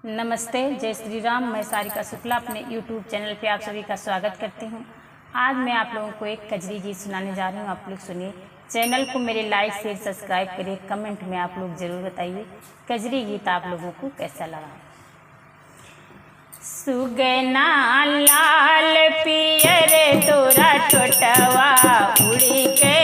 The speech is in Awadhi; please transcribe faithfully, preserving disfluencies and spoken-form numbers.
नमस्ते, जय श्री राम। मैं सारिका शुक्ला अपने YouTube चैनल पे आप सभी का स्वागत करती हूँ। आज मैं आप लोगों को एक कजरी गीत सुनाने जा रही हूँ, आप लोग सुनिए। चैनल को मेरे लाइक, शेयर, सब्सक्राइब करिए। कमेंट में आप लोग जरूर बताइए कजरी गीत आप लोगों को कैसा लगा। सुगना लाल पियर तोरा टोटवा उड़ी के